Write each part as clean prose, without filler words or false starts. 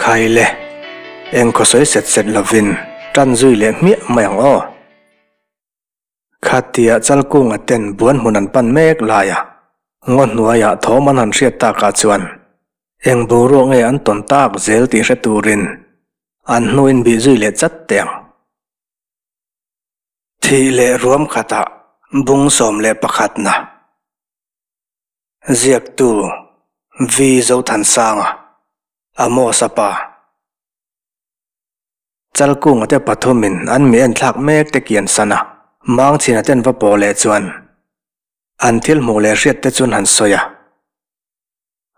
Khai le, eng khaw sawi set set lovin tan zui leh hmiah mai ang aw. Khatia Chalkunga ten buan hmun an pan mek laia ngaw hnuaiah thawm an han hriat takah chuan eng boruak nge an tawn tak zel tih hre turin an hnuin bih zui leh chat teh ang. Thih leh ruam khatah bung 11 na. Ziaktu V. Zothansanga, Amos a pa. Chalkunga te pathumin an mi enthlak mek te kian san a, Mangchhina ten va pawh leh chuan an thil hmuh leh hriat te chuan han sawi a.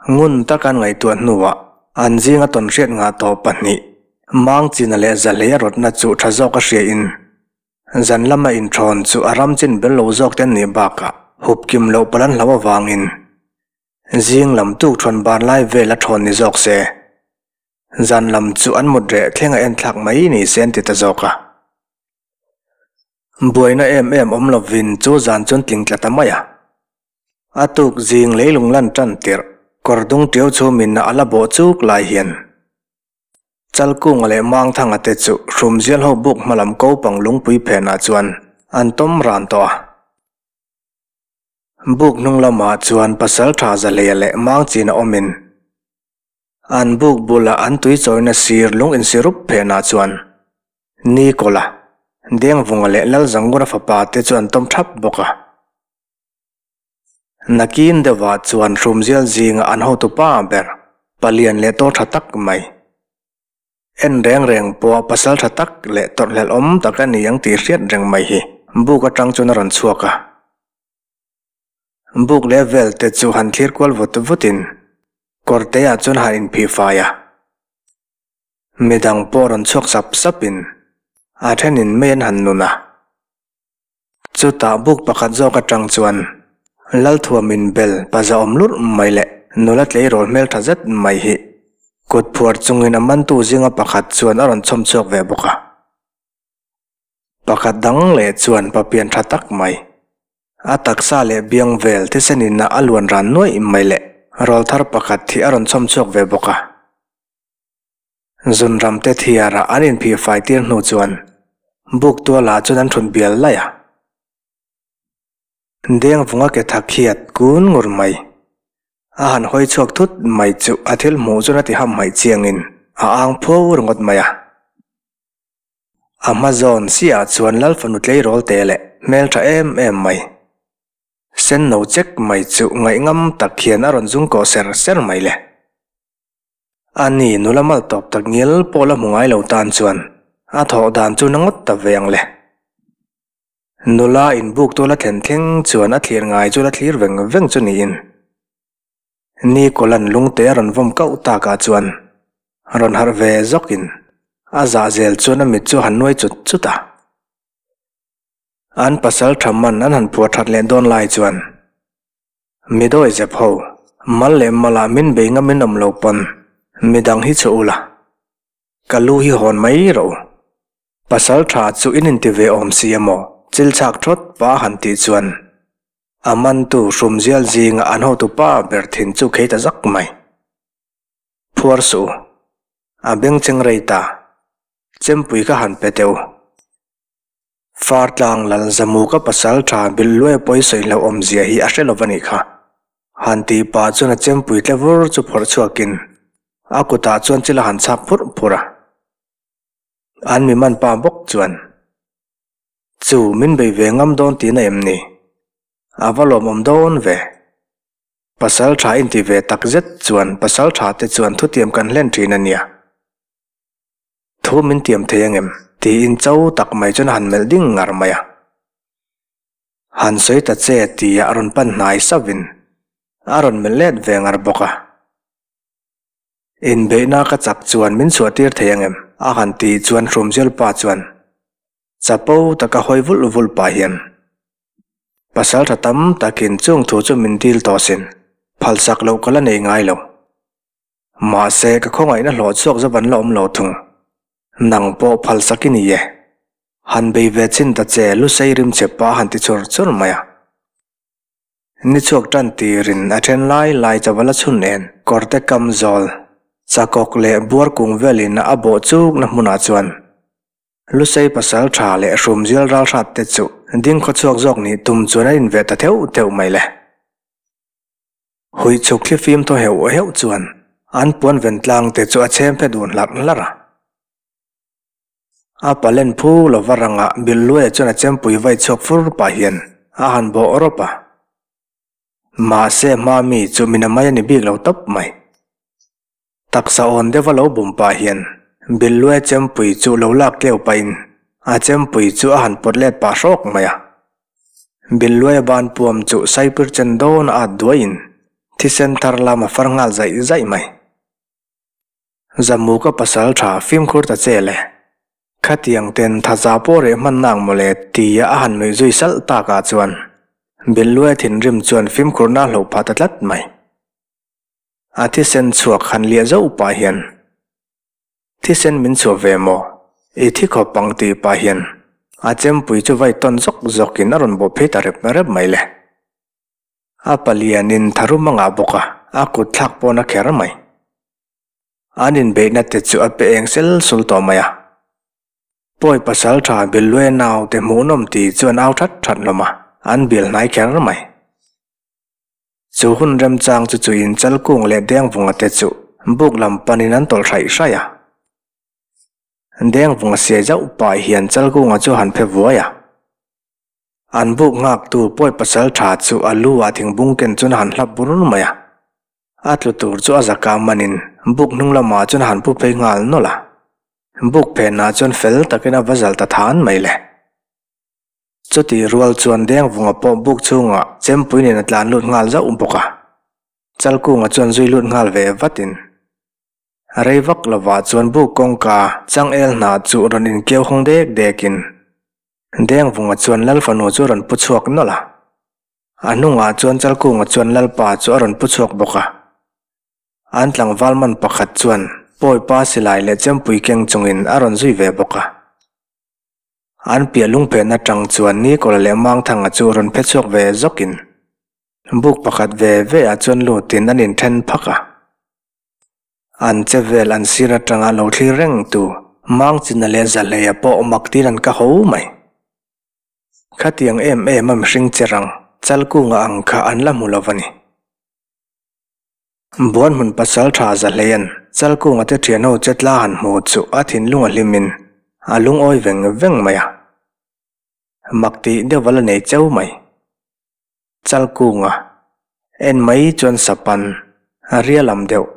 Ngun taka an ngaihtuah hnuah an zinga tawn hriat ngah tawh pahnih Mangchhina leh Zahleia rawtna chu tha zawk a hria in Zan lama inthawn chu a ram chin bel lo zawk te an nih bakah hup kim loh palh an hlauh avangin zing lam tuk thawn bar lai vel a thawn ni zawk se, zan lam chu an mut reh thleng a enthlak mai ni se an ti ta zawk a. Buaina em em awm lovin chu zan chuan tling tla ta mai a. A tuk zing leilung lan tan tirh kawr dung tiau chhumin a la bawh chuk lai hian Chalkunga leh Mangthanga te chu Hrumzial ho buk hmalam ko pang lungpui phenah chuan an tawm ran tawh a. Buk hnung lamah chuan Pasaltha Zahleia leh Mangchina awmin an buk bulah an tui chawina sir lung insirup phenah chuan Nikola, Dengvunga leh Lalzangura fapa te chu an tawm thap bawk a. Nakin deuhah chuan Hrumzial zinga an hotupa ber, palian leh tawr tha tak mai. En reng reng pawh pasal tha tak leh tawrhhlelh awm tak a ni ang tih hriat reng mai hi buk atang chuan a rawn chhuak a. Buk leh vel te chu han thlir kual vut vutin kawrte ah chuan han inphih fai a. Midang pawh rawn chhuak sap sapin a thenin mei an han nun a. Chutah buk pakhat zawk atang chuan Lalthuam inbel paza awm lurh mai leh nula tleirawl hmeltha zet mai hi kut phuar chungin a mantu zinga pakhat chuan a rawn chhawm chhuak ve bawk a. Pakhat dang leh chuan papian tha tak mai, a taksa leh biang vel thisen in a luan ran nuaih mai leh rawlthar pakhat hi a rawn chhawm chhuak ve bawk a. Zunram te thiara an inphih fai tir hnu chuan buk tualah chuan an thut bial laih a. Dengvunga ke thak hiat kun ngur mai. A han hawi chhuak thut mai chu a thil hmuh chuan a ti ham hmaih chiangin a ang phuau ringawt mai a. A hma zawn siah chuan Lalfanu tleirawl te leh hmeltha em em mai. Sen no chek mai chu ngaihngam tak hian a rawn zung kawh ser ser mai le. A ni, nula mal tawp tak ngial pawh la hmu ngai lo tan chuan a thawh dan chu na ngawt ta ve ang le. Nula inbuk tu la thlen thleng chuan a thlir ngai chu la thlir veng veng chu niin Nikolan lungte a rawn vawm kauh takah chuan rawn harh ve zawkin a zah zel chuan a mit chu a han nuai chut chut a. An pasal tha man an han phuah that leh dawn lai chuan Midawi zep ho, mal leh malah min bei ngam in awm lo pawn midang hi chhuah ula, ka lu hi hawn mai rawh u. Pasal tha chu in inti ve awm si a maw? Chil chhak thawt pa han tih chuan a mantu hrumzial zinga an hotu pa ber thin chu khei ta zak mai. Phuar suh u, a bengchheng rei ta, chempui kha han pe teh u. Fartlang lal Zamuka pasal tha bilh luai pawi sawi hlauh awmzia hi a hre lo va nih kha. Han tih pah chuan a chempui tle vur chu phawrh chhuakin a kutah chuan chil a han chhak phurh phurh a. An mi man pa bawk chuan, Chu, min bei ve ngam dawn tihna em ni? A va lawmawm dawn ve. Pasal tha inti ve tak zet chuan pasal tha te chuan thutiam kan hlen thin a nia. Thu min tiam thei angem? tiin cho tak mai chuan a han melh ding ngar mai a. Han sawi ta che tia a rawn pan hnai sauhin a rawn melh let ve ngar bawk a. Inbeihna ka chak chuan min chhuah tir thei angem? a han tih chuan Hrumzial pa chuan chapo taka hawi vulh vulh pah hian pasal tha tam takin chung thu chu min dil tawh sin, phalsak loh ka la nei ngai lo. Mahse, ka khawngaihna hlawh chhuak zo van la awm lo thung. Nang pawh phal sak i ni e. Han bei ve chin ta che Lusei rim che pa han ti chur chur mai a. Ni chhuak tan tirin a then lai lai chaw a la chhun en kawrte kam zawl. Chakawk leh buar kung velin a bawh chukna hmunah chuan Lusei pasal tha leh hrumzial ralhrat te chu ding khawchhuak zawk nih tum chuan an inveh ta theuh theuh mai le. Huih chhuk thli fim thaw heuh heuh chuan an puan ven tlang te chu a chhem phe dun hlarh hlarh a. A palen phu lova rangah Billuaia chuan a chempui vai chhuak fur pah hian a han bawh rawp a. Mahse hma mi chu mina mai a ni bik lo tawp mai. Taksa awn deuha lo bum pah hian Billuaia chempui chu lo lak tleu pahin a chempui chu a han pawt let pah hrawk mai a. Billuaia ban puam chu saipir chen dawn a at duaiin thisen thar lam a far nghal zaih zaih mai. Zamuka pasal tha fimkhur ta che le. Khatiang ten thaza pawh reh hman nang mawle tia a han nuih zui salh takah chuan Billuaia thinrim chuan fimkhurna a hloh phah ta tlat mai. A thisen chhuak han liah zauh pah hian, Thisen min chhuah ve maw? I thi khawp ang tih pah hian a chempui chu vai tawn zawk zawkin a rawn bawh phei ta rep rep mai le. A palianin tharum a ngah bawk a, a kut thlak pawn a kher mai. An inbeihna te chu a pe eng sel sul tawh mai a. Pawi pasal tha Billuaia nau te hmuhnawm ti chu an au that that hlawm a, an bil hnai kher mai. Chu hun remchang chu chuin Chalkung leh Dengvunga te chu buk lam panin an tawlh hraih hraih a. Dengvunga siai zauh pah hian Chalkunga chu a han phe vuai a. An buk nghaktu pawi pasal tha chu a lu ah thingbung ken chuan a han hlap bur mai a. A tlu tur chu a zaka manin buk hnung lamah chuan a han pu phei nghal nawlh a. Buk phenah chuan fel takin a va zal ta than mai le. Chuti rual chuan Dengvunga pawh buk chhungah chempui nen a tlan lut nghal zauh bawk a. Chalkunga chuan zui lut nghal ve vatin rei vak lovah chuan buk kawngka changel hna chu rawn inkeu hawng dek dekin Dengvunga chuan Lal fanu chu a rawn pu chhuak nawlh a. A hnungah chuan Chalkunga chuan Lalpa chu a rawn pu chhuak bawk a. An tlangval man pakhat chuan Pawipa silai leh chempui keng chungin a rawn zui ve bawk a. An piah lungphen atang chuan Nikola leh Mangthanga chu rawn phe chhuak ve zawkin buk pakhat ve ve ah chuan lutin an inthen phak a. An che vel an sir atanga lo thlir reng tu Mangchina leh Zahleia pawh mak tir an ka ho mai. Khatiang em em a mihring che rang Chalkunga ang kha an la hmu lo va ni. Buan hmun pasal tha Zahleia'n Chalkunga te thianho che tla han hmu chu a thinlung a hlimin a lungawi veng veng mai a. Mak tih deuh a la nei cheu mai. Chalkunga en mai chuan sapan a ria lam deuh.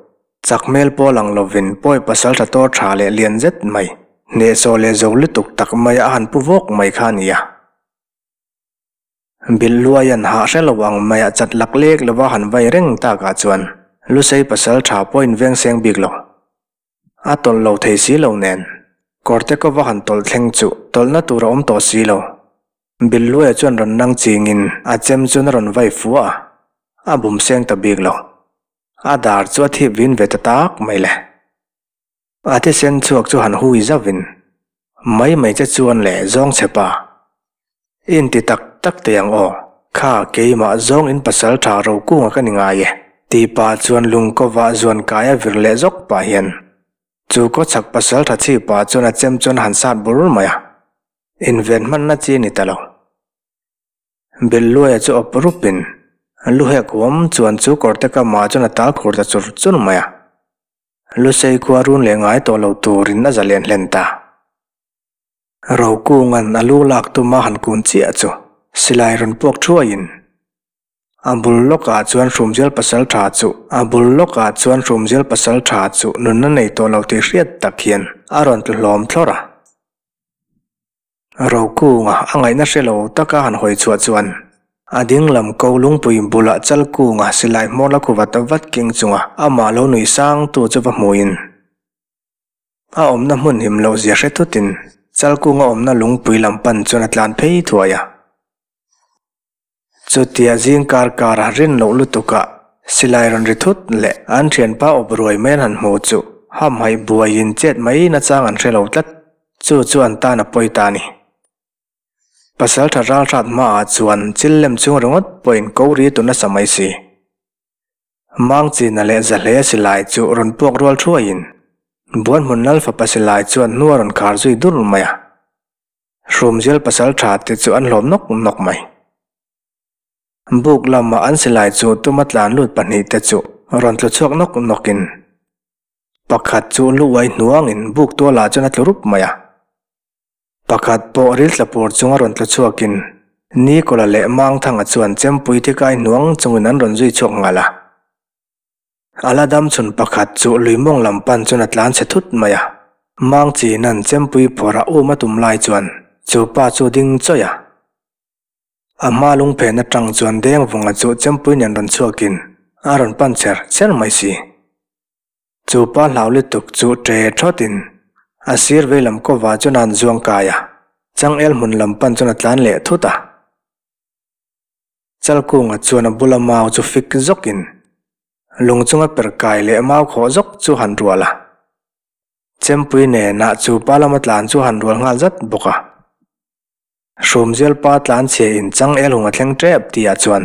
Chak hmel pawh lang lovin pawi pasal tha tawr tha leh lian zet mai, hnehsawh leh zo lutuk tak mai a han pu vawk mai kha a ni a. Bilhluaia'n hah hre lo ang mai a chat lak lek lova han vai reng takah chuan Lusei pasal tha pawh inveng seng bik lo. A tawlh lo thei si lo nen, kawrte ka va han tawlh thleng chu tawlhna tur a awm tawh si lo. Billuaia chuan rawn nang chingin a chem chuan a rawn vai fua a, a bum seng ta bik lo. A dar chu a thip vin ve ta tak mai le. A thisen chhuak chu han hui zauhin, Mai mai che chuan le zawng che pa. Inti tak tak teh ang aw, kha keimah zawng in pasal tha ro kunga ka ni ngai e, ti pah chuan lungkawvah zuan kai a vir leh zawk pah hian chu kaw chhak pasal tha chhi pah chuan a chem chuan a han sat bur mai a, inven hmanna chi a ni ta lo. Belluaia chu awp rupin luhek huam chuan chu kawrte kamah chuan a tal khur ta chur chur mai a, Lusei khua run leh ngai tawh lo turin a zalen hlen ta. Rokunga'n a lu lak tuma han kun chiah chu silai rawn puak thuaiin a bul lawkah chuan Hrumzial pasal tha chu a bul lawkah chuan Hrumzial pasal tha chu nunna nei tawh lo tih hriat tak hian a rawn tlu hlawm thlawr a. Rokunga a ngaihna hre lo taka han hawi chhuah chuan a ding lam ko lungpui bulah Chalkunga silai hmawr la khu vat vat keng chunga amah lo nuih sangtu chu va hmuin A awmna hmun him loh zia hre thutin Chalkunga awmna lungpui lam pan chuan a tlan phei thuai a. Chutia zing kar kara rin loh lutukah silai rawn ri thut leh an thianpa awp ruai mai an han hmu chu hamhaih buaiin chet mai nachang an hre lo tlat. Chu chu an tan a pawi ta a ni. Pasaltha ralhrat hmaah chuan chil lem chung ringawt pawhin ko ri tu nasa mai si. Mangchina leh Zahlea silai chu rawn puak rual thuaiin Buanhmun Lal fapa silai chuan hnu a rawn khar zui dur mai a. Hrumzial pasal tha te chu an hlawm nawk nawk mai. Buk lama an silai chu tuma tlan lut pahnihte chu rawn tlu chhuak nawk nawkin pakhat chu lu uai hnuangin buk tualah chuan a tlu rup mai a. Pakhat pawh ril tla pur chunga rawn tlu chhuakin Nikola leh Mangthanga chuan chempui thikai hnuang chungin an rawn zui chhuak nghal a. A la dam chhun pakhat chu lui mawng lam pan chuan a tlan chhe thut mai a. Mangchinan chempui phawrh a um a tum lai chuan chu pa chu ding chawih a. A hma lungphen atang chuan Dengvunga chu chempui nen rawn chhuakin a rawn pan cher cher mai si. Chu pa hlau lutuk chu ṭe thawtin a sir vei lam kawva chuan a han zuang kai a, changel hmun lam pan chuan a tlan leh thut a. Chalkunga chuan a bula mau chu fik zawkin lung chunga per kai leh mau khawh zawk chu han rual a. Chempui nenah chu pa lama tlan chu han rual nghal zat bawk a. Hrumzial pa tlan chhia in chang el hung a thleng tep tih ah chuan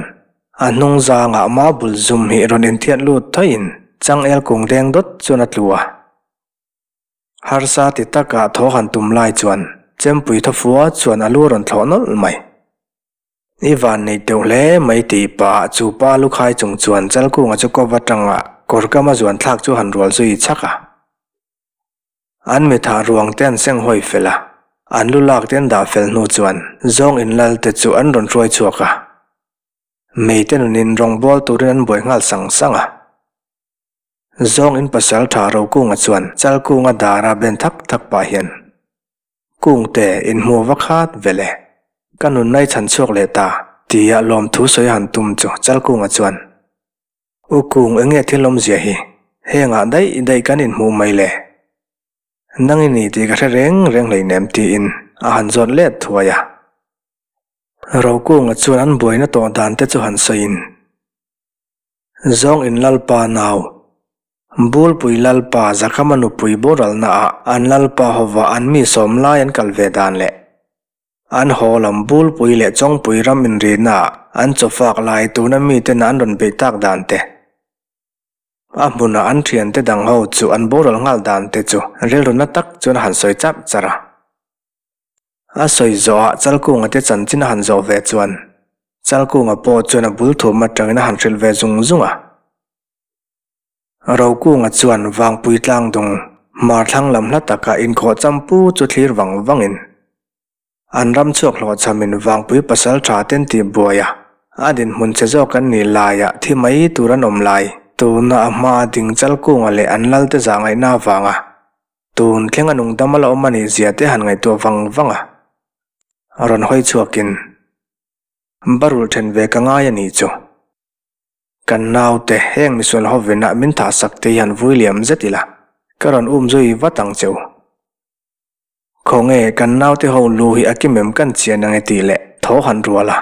a hnung zangah mau bul zum hi rawn inthiat lut thawih in chang el kung deng dawt chuan a tlu a. Harsa ti takah thaw han tum lai chuan chempui thawfua chuan a lu a rawn thlawh nawlh mai. I van nei teuh hle mai tih pah chu pa lukhai chung chuan Chalkunga chu kawp atanga kawr kama zuan thlak chu han rual zui chhak a. An mitha ruang te an seng hawi fel a, an lu lak te an dah fel hnu chuan zawng inlal te chu an rawn hruai chhuak a. Mei te nunin rawngbâwl turin an buai nghal sang sang a. Zawng in pasal tha Rokunga chuan Chalkunga dara ben thak thak pah hian, Kungte, inhmuh va khat vel e. Ka nunna i chhan chhuak leh ta, tia lawmthu sawi a han tum chu Chalkunga chuan, U Kung enge thil awmzia hi? Hengah daih daih kan inhmuh mai le. Nang i ni tih ka hre reng reng hleinem tiin a han zawt let thuai a. Rokunga chuan an buaina tawh dan te chu han sawiin, Zawng in Lalpa nau, Bulpui Lalpa Zakhama nupui boralna ah an Lalpa hova an mi sawm lai an kal ve dan leh An haw lam Bulpui leh Chawngpui ram inrina an chawfak lai tuna miten an rawn beih tak dan te, a hmuna an thiante dang ho chu an boral nghal dan te chu rilru na tak chuan a han sawi charh charh a. A sawi zawhah Chalkunga te chanchin a han zawh ve chuan Chalkunga pawh chuan a bul thum atangin a han hrilh ve zung zung a. Rokunga chuan Vangpui tlangdung hmar thlang lam hla taka inkhawh champu chu thlir vang vangin an ram chhuak hlawhchhamin Vangpui pasal tha ten tih buai a, a dinhmun che zawk an nih laiah thi mai tur an awm lai. Tuna a hmaa ding Chalkunga leh an lalte zah ngaihna avanga tun thleng a nungdam a la awm a nih zia te han ngaihtuah vang vang a, rawn hawi chhuakin barulh then ve ka ngai a nih chu. Kan naute heng misual hovin ah min thahsak te hian vui liam zet ila, ka rawn um zui vat ang che u. Khawnge kan naute ho lu hi a kimem kan chian ange tih leh thaw han rual a.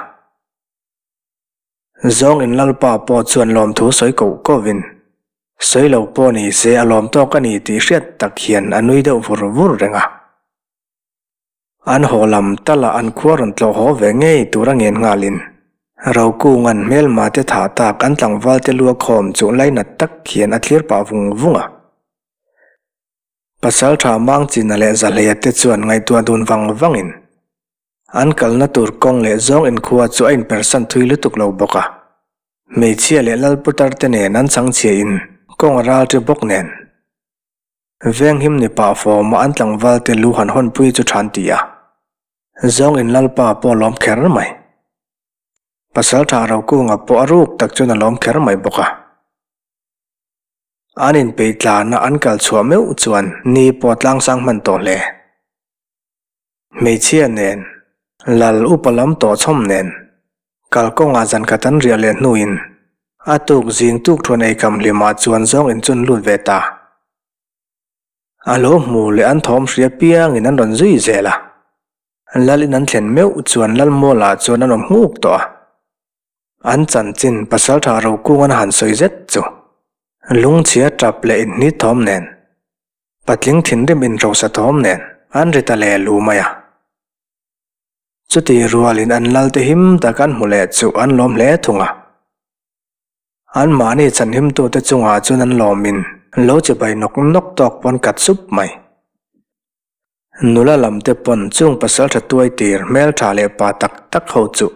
Zawng in Lalpa pawh chuan lawmthu sawi koh koh in, sawi lo pawh ni se a lawm tawk a ni tih hriat tak hian a nui deuh vur vur reng a. An haw lam tala an khua rawn tlawh haw ve ngei tur a ngen nghalin Rokunga'n hmelma te thah tak an tlangval te lua khawm chu lainat tak hian a thlir pah vung vung a. Pasaltha Mangchina leh Zahleia te chuan ngaihtuah dun vang vangin an kalna tur kawng leh zawng inkhua chu a inpersan thui lutuk lo bawk a. Hmeichhia leh Lalputar te nen an chhangchhia in kawng a ral ṭi bawk nen. Venghim ni pah fawma an tlangval te lu han hawnpui chu ṭhan ti a, zawng in Lalpa pawh a lawm kher mai. Pasaltha Rokunga pawh a ruk tak chuan a lawm kher mai bawk a. An inpeih tlana an kal chhuah meuh chuan ni pawh tlangsang hman tawh hle. Hmeichhia nen, lal upa lam tawh chhawm nen, kalkawngah zan khat an riah leh hnuin a tuk zing tuk thuan eikham hlimah chuan zawng inchun lut ve ta. A lo hmu leh an thawm hria piangin an rawn zui zel a. Lal in an thlen meuh chuan Lalmualah chuan an awm nghuk tawh a. An chanchin Pasaltha Rokungan a han sawi zet chu lungchhia tap leh inhnit thawm nen, patling thinrim inhrosa thawm nen an ri ta leh lu mai a. Chuti rualin an lalte him tak an hmu leh chu an lawm hle thung a. An mahni chhanhimtute chungah chuan an lawmin lo chibai nawk nawk tawk pawn kat sup mai. Nula lam te pawn chung pasal tha tuai tir hmeltha leh pa tak tak ho chu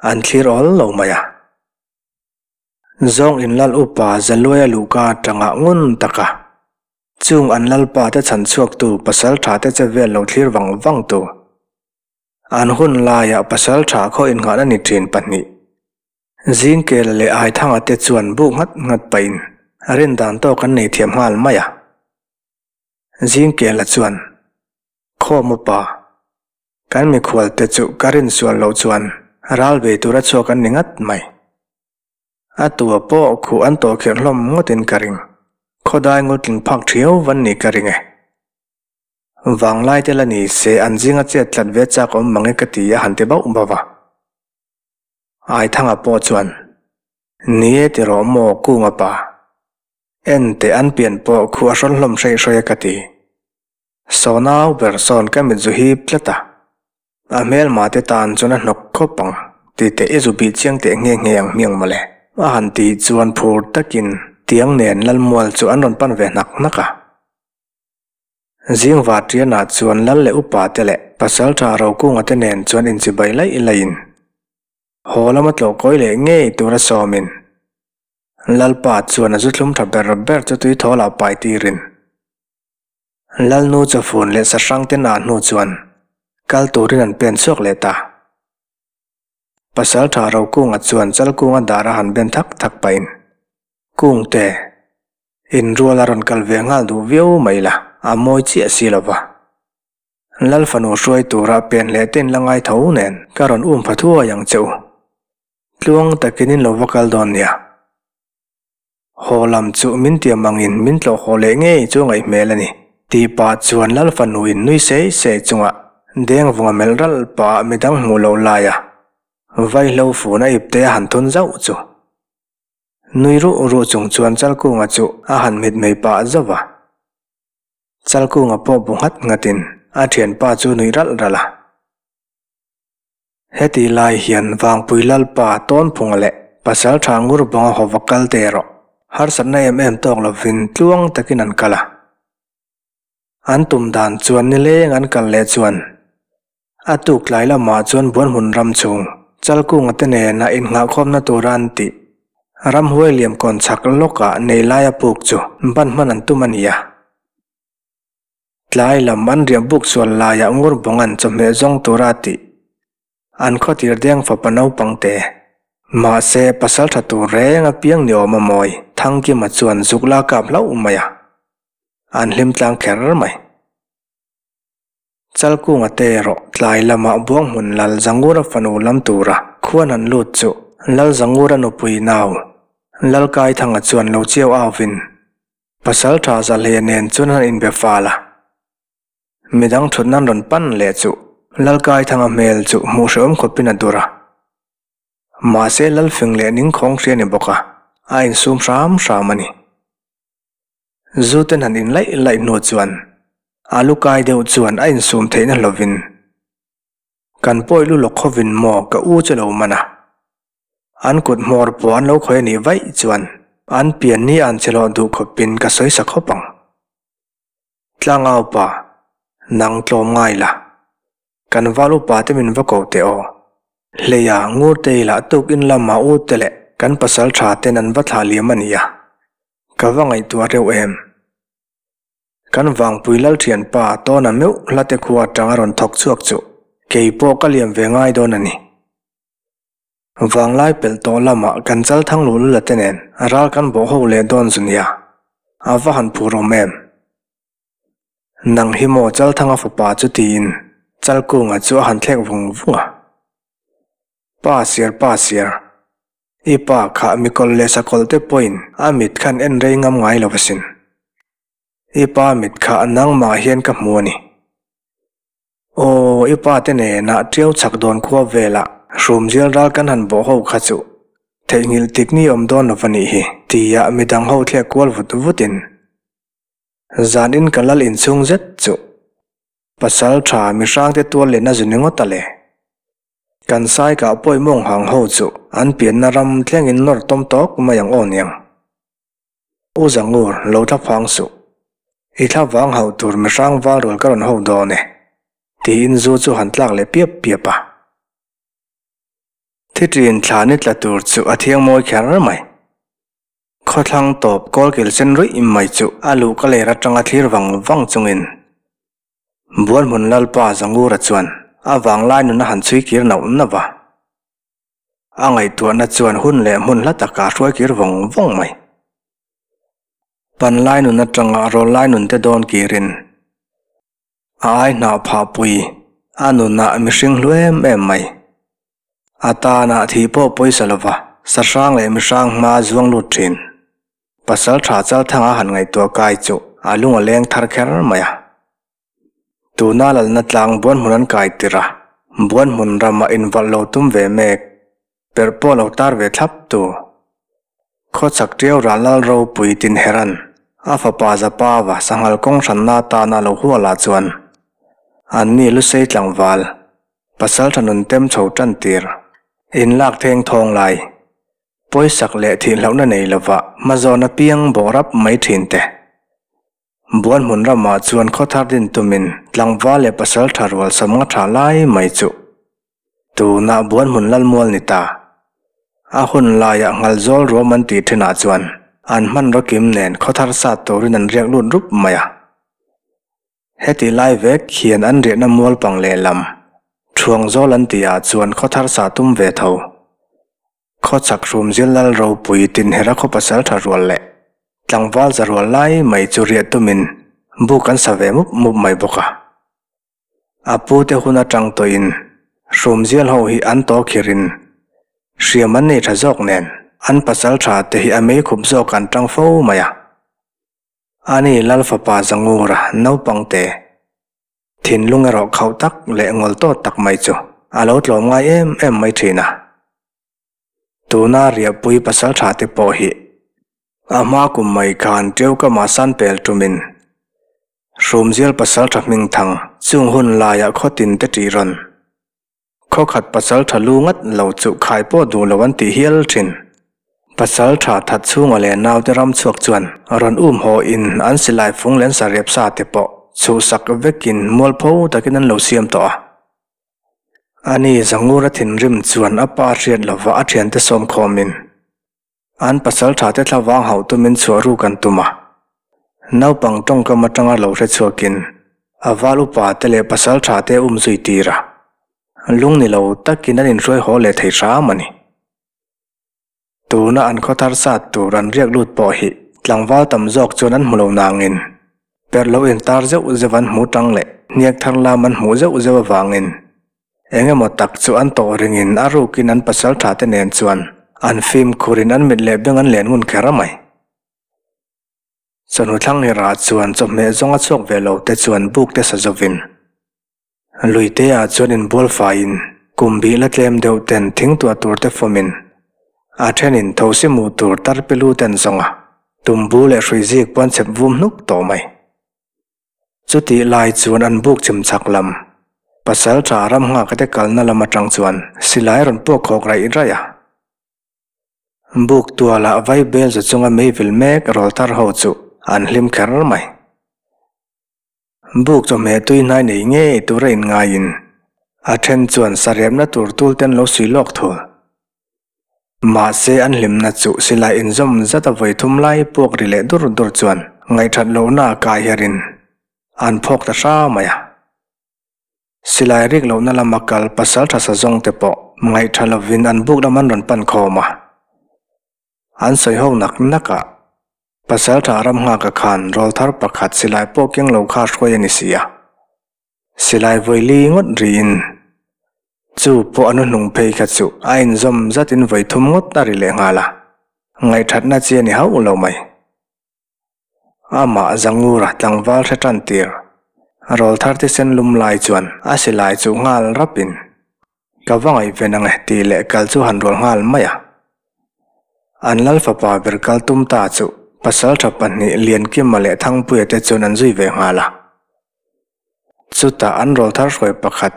an thlir awl lo mai a. Zawng in lal upa Zaluaia luhka atanga ngun taka chung an lalpa te chhan chhuaktu pasal tha te che vel lo thlir vang vang tu. An hun laiah pasal tha khaw innghahna ni thin pahnih Zingkela leh Aithanga te chuan buk nghat nghat pahin rin dan tawk an nei thiam nghal mai a. Zingkela chuan, Khawm upa, kan mikhual te chu ka rin sual loh chuan ral bei tura chhuak an ni ngat mai. A tua pawh khuh an tawh kherh hlawm ngawtin ka ring. Khawdai ngultling phak thiau van nih ka ring e. Vanglai te la ni se an zinga chet tlat ve chak awm mang e ka ti a han ti bauh bauh a. Aithanga pawh chuan, Ni e ti rawh maw Kunga pa. En teh an pian pawh khu a hrawn hlawm hreih hrawi a ka ti. Sawnau ber sawn ka mit zu hip tlat a. A hmelma te tan chuan a hnawk khawp ang ti teh i zu bih chiang teh nghe nghe ang hmiang mawle. A han tih chuan phur takin tiang nen Lalmual chu an rawn pan ve hnak hnak a. Zingva Ṭianah chuan lal leh upa te leh Pasalṭha Rokunga te nen chuan inchibai laih laihin haw lama tlawh kawi leh ngei tura sawmin Lalpa chuan a zu thlum ṭha ber ber chu tui thawl ah pai tirin Lalnu chawfun leh sahrang te nah hnu chuan kal turin an pen chhuak leh ta. Pasalṭha Rokunga chuan Chalkunga dar a han ben thak thak pahin Kungte, Inrual a rawn kal ve nghal duh viau mai la, a mawi chiah si lo va. Lal fanu hruai tura pen leh te in la ngai tho nen ka rawn um pha thuai ang che u. Tluang takin in lo va kal dawn nia. Haw lam chu min tiam angin min tlawh haw leh ngei chu ngaih hmel a ni. Tih pah chuan Lal fanu in nui sei sei chunga dengvunga melh ralh pah midang hmuh loh laia vaihlo fun a ipte a han thun zauh chu. Nui ruh ruh chung chuan Chalkunga chu a han mit mai pah zauh a. Chalkunga pawh bu nghat nghatin a thianpa chu nui ralh ralh a. Heti lai hian Vangpui Lalpa Tawnphunga leh Pasaltha Ngurbawnga hova kal te erawh harsatna em em tawk lovin tluang takin an kal a. An tum dan chuan nileng an kal leh chuan A tuk tlai lamah chuan Buanhmun ram chhung Chalkunga te nena innghahkhawmna tura an tih ramhuai liam kawn chhak lawkah nei laia puk chu ban hman an tum a ni a. Tlai lam an riah buk sual laiah Ngurbawnga'n chawhmeh zawng tura a tih an khawtir deng fapa naupang te. Mahse, pasal tha tur reng a piang ni awm a mawi Thangkima chuan zuk la kap hlauh mai a, an hlim tlang kher mai. Chalkunga te erawh tlai lamah Buanghmun Lal Zangura fanu lam tura khuan an lut chu Lal Zangura nupui nau Lalkaithanga chuan lo chiau auvin Pasaltha Zahleia nen chuan an inbe fal a. Midang thutna an rawn pan leh chu Lalkaithanga hmel chu hmuh hrehawm khawpin a dur a. Mahse Lalfing leh Ningkhawng hria ni bawk a, a insum hram hram a ni. Zu ten han in laih laih hnu chuan a lu kai deuh chuan a insum theihna hlovin, Kan pawi lu lawk khovin maw ka u chu lo man a. An kut hmawr pawh an lo khawi a nih vaih chuan an pian ni an che lawh duh khawpin ka sawi sa khawp ang. Tlangau pa, nang tlawm ngai la. Kan val upa te min va ko teh aw. Hleia Ngurtei lah tuk in lamah u te leh kan pasal tha ten an va thlah liam a nia. Ka va ngaihtuah reuh em? Kan Vangpui Lalthianpa tawna meuh hlate khua atang a rawn thawk chhuak chu kei pawh ka liam ve ngai dawn a ni. Vanglai pelh tawh lamah kan chal thang luh lula te nen ral kan bawh ho leh dawn zu nia, a va han phur awm em? Nang hi maw Chalthanga fapa chu tiin Chalkunga chu a han thlek vung vung a. Pa siar pa siar. I pa kha mikawlh leh sakawlh te pawhin a mit khan en rei ngam ngai lo asin. I pa mit kha nangmah hian ka hmu a ni. Aw, i pa te nenah ṭiau chhak dawn khua velah hrumzial ral kan han bawh ho kha chu theihnghilh tik ni awm dawn lo va nih hi, tia midang ho thlek kual vut vutin zanin ka lal inchhung zet chu pasal ṭha mihrangte tual lehna zu ni ngawt a le. Kan sai kah pawimawng hang ho chu. an pianna ram thlengin nawr tawm tawk mai ang aw niang. U Zangur, lo thla phang suh. I thla vang hauh tur mihrang val rual ka rawn ho dawn e, tiin zu chu han tlak leh piap piap a. Thitrin thla ni tla tur chu a thiang mawi kher mai. Khawthlang tawp kawlkil sen ruih mai chu a luh ka ler atanga thlir vang vang chungin Bualhmun Lalpa Zangura chuan a vanglai nun a han chhui kir nauh nauh a. A ngaihtuahna chuan hun leh hmun hla takah a hruai kir vawng vawng mai. Panlai nun atanga rawllai nun te dawn kirin a ai hnah phah pui a nunah mihring hlu em em mai. A tana thih pawh pawisa lova sahrang leh mihrang hma zuang lut thin. Pasal tha Chalthanga han ngaihtuah kai chu a lung a leng thar kher mai a. Tuna lalna tlang Buanhmun an kai tirh a, Buanhmun rama invalh lo tum ve mek, perh pawh lo tar ve thlap tu. Khawchhak Tiau ral lal ropui Tinheran a fapa Zapava sanghal kawng hranna atana lo hualah chuan anni Lusei tlangval pasal tha nun tem chho tan tir inlak theng thawng lai pawisak leh thihlohna nei lova hmazawn apiang bawh rap mai thin te. Buanhmun ramah chuan khawthar din tumin tlangval leh pasal tha rual samnga tha lai mai chu tunah Buanhmun Lalmual ni ta. A hun laiah Nghalzawl ruam an tih thinah chuan an hmanraw kim nen khawthar sat turin an riak lut rup mai a. Heti lai vek hian an riahna mual pang lehlam Thuangzawl an tihah chuan khawthar sah tum ve tho. Khawchhak Hrumzil Lal ropui Tinhera khaw pasal tha rual leh tlangval za rual lai mai chu riah tumin buk an sa ve mup mup mai bawk a. A pute hun atang tawhin Hrumzial ho hi an taw khirin hriam an nei tha zawk nen an pasal tha te hi a mei khup zawk an tang fo mai a. Ani Lal fapa Zangura naupang te Thinlung erawh khauh tak leh ngawl tawt tak mai chu a lo tlawm ngai em em mai thin a. Tuna riahpui pasal tha te pawh hi a hma kum mai khan Tiaukama Sanpel tumin Hrumzial pasal tha hmingthang chung hun laiah khawtin te tih rawn Khawkhat pasal tha lu ngat lo chu khai pawh duh lo an tih hial thin. Pasal tha that chhunga leh naute ram chhuak chuan rawn um haw in an silai fung leh an sarep sa te pawh chhuhsak vekin mualpho takin an lo siam tawh a. Ani Zangura thinrim chuan a pa hriat lova a thiante sawm khawmin an pasal tha te thlavang hauh tumin chhuah ruk an tum a. Naupang tawngkam atanga lo hre chhuakin a val upa te leh pasal tha te um zui tir a. Lung ni lo takin an inhruai haw leh thei hram a ni. Tuna an khawthar sat tur an riak lut pawh hi tlangval tam zawk chuan an hmu lo nangin perh lo intar zeuh zeuh an hmu tang leh hniak thar lam an hmuh zeuh zeuh avangin Eng emaw tak chu an tawh ringin a rukin an pasal tha te nen chuan an fimkhurin an mit leh beng an len ngun kher mai. Chawhnu thlanghirah chuan chawhmeh zawng a chhuak ve lo te chuan buk te sa zovin luite ah chuan inbual faiin kum bih la tlem deuh ten thing tuah tur te fawmin a thenin thosi hmuh tur tarpilu ten zawnga tumbu leh hrui zik pawn chep vum hnuk tawh mai. Chutih lai chuan an buk chim chak lam, pasal tha ram nghak te kalna lam atang chuan silai rawn puak khawk raih raih a. Buk tualah vai bel zu chunga meivil mek rawl thar ho chu an hlim kher mai. Buk chawhmeh tui hnai nei ngei tura inngaiin a then chuan sarepna tur tul ten lo sui lawk thul. Mahse an hlimna chu silai inzawm zat a vawi thum lai puak ri leh dur dur chuan ngaihthat lohna a kai herin an phawk ta hra mai a. Silai rik lohna lama kal pasal tha sa zawng te pawh ngaihtha lovin an buk lam an rawn pan khawm a. An sawi ho nak nak a, pasal tha ram nghaka khan rawl thar pakhat silai pawh keng lo kha hruai a ni si a. Silai vawi li ngawt riin chu pawh a nuhnung phei kha chu a inzawm zatin vawi thum ngawt a ri leh nghal a, ngaihthatna chi a ni hauh lo mai. Amah Zangura tlangval hre tan tir rawl thar thisen lum lai chuan a silai chu nghal rapin ka va ngaihven ang e tih leh kal chu han rual nghal mai a. An lal fapa ber kal tum ta chu pasaltha pahnih Liankima leh Thangpuia te chuan an zui ve nghal a. Chutah an rawl thar hruai pakhat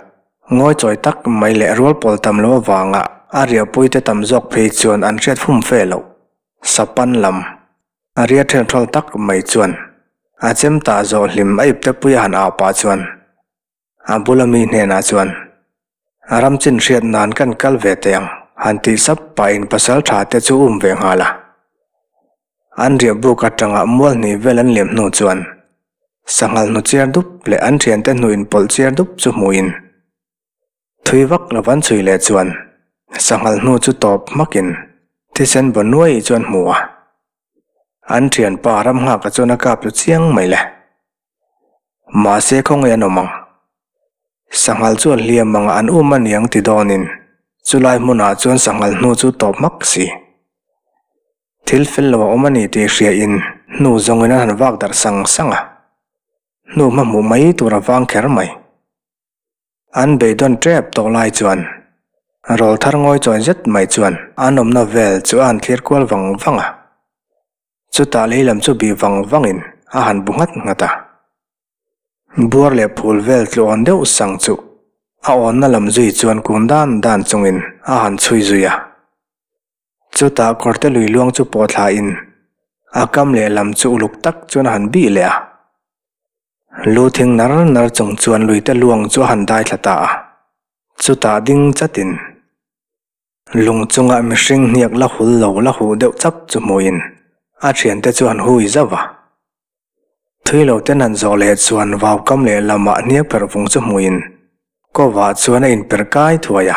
ngawi chawi tak mai leh rual pawl tam lo avanga a riahpuite tam zawk phei chuan an hriat fum fe loh. Sapan lam a ria ṭhen ṭhawl tak mai chuan a chem tah zawh hlim a ipte pui a han au pah chuan a bula mi hnenah chuan a ram chin hriat nan kan kal ve teh ang han tih sap pahin pasal ṭha te chu um ve nghal a. An riah buk atanga mual hnih vel an liam hnu chuan sanghal hnu chiar dup leh an thiante hnu inpawlh chiar dup chu hmuhin thui vak lo an chhui leh chuan sanghal hnu chu tawp hmakin thisen baw nuai chuan hmu a. An thianpa ram nghaka chuan a kap chu chiang mai le. Mahse khawngaih an awm ang. Sanghal chu a hliam ang an um a niang ti dawnin chulai hmunah chuan sanghal hnu chu tawp hmak si. Thil fel lo a awm a ni tih hriain hnu zawngin an han vak darh sang sang a, hnu hma hmuh mai tur a vang kher mai. An beidawn tep tawh lai chuan rawl thar ngawi chawi zet mai chuan an awmna vel chu a han thlir kual vang vang a, chutah lei lam chu bih vang vangin a han bu nghat nghat a. Buar leh phul vel tluawn deuh sang chu a awnna lam zui chuan kun dan dan chungin a han chhui zui a. Chutah kawrte lui luang chu pawh thlain a kam lehlam chu uluk tak chuan a han bih leh a. Lu thing nar nar chung chuan luite luang chu a han dai thla ta a. Chutah ding chatin lung chunga mihring hniak la hul lo la huh deuh chap chu hmuhin a thiante chu han hui zauh a. Thui lo ten han zawh leh chuan vau kam lehlamah hniak perh vung chu hmuhin kawvah chuan a inperh kai thuai a.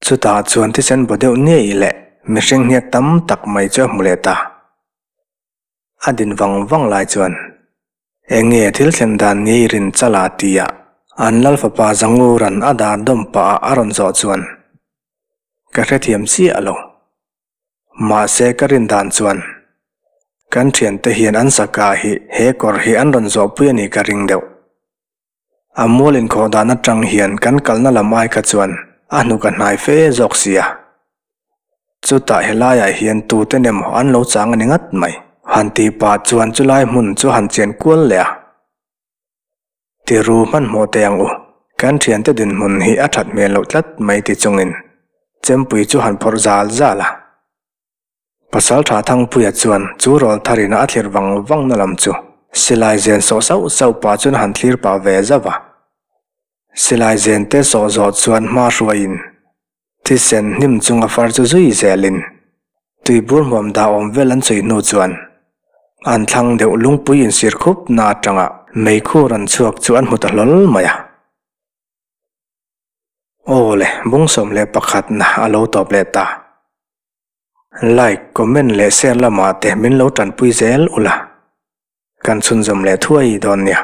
Chutah chuan thisen baw deuh ngei leh mihring hniak tam tak mai chu a hmu leh ta. A din vang vang lai chuan eng nge thil thlen dan ngei rin chala tia an lal fapa Zanguran a dar dawm pah ah a rawn zawh chuan ka hrethiam chiah lo. Mahse ka rin dan chuan kan thiante hian an saka hi he kawr hi an rawn zawhpui a nih ka ring deuh. A mual inkhawh dan atang hian kan kalna lam ai kha chuan a hnuk a hnai fe zawk sia. Chutah helaiah hian tute emaw an lo chang a ni ngat mai. Han tih pah chuan chulai hmun chu han chian kual leh a. Tiru hmanhmawh teh ang u, kan thiante dinhmun hi a that hmel loh tlat mai ti chungin chempui chu han phawrh zal zal a. Pasaltha Thangpuia chuan chu rawl tharin a thlir vang vang na lam chu silai zen sawh sauh sauh pah chuan a han thlir pah ve zauh a. Silai zen te sawh zawh chuan hma hruaiin thisen hnim chunga far chu zui zelin tuibur hmuam dah awm vel an chhui hnu chuan an thlang deuh lungpui insir khup na atanga meikhu rawn chhuak chu an hmu ta hlawl mai a. Aw le, bung 11 na a lo tawp leh ta. Like, comment leh share lamah te min lo tanpui zel ula. Kan chhunzawm leh thuai dawn nia.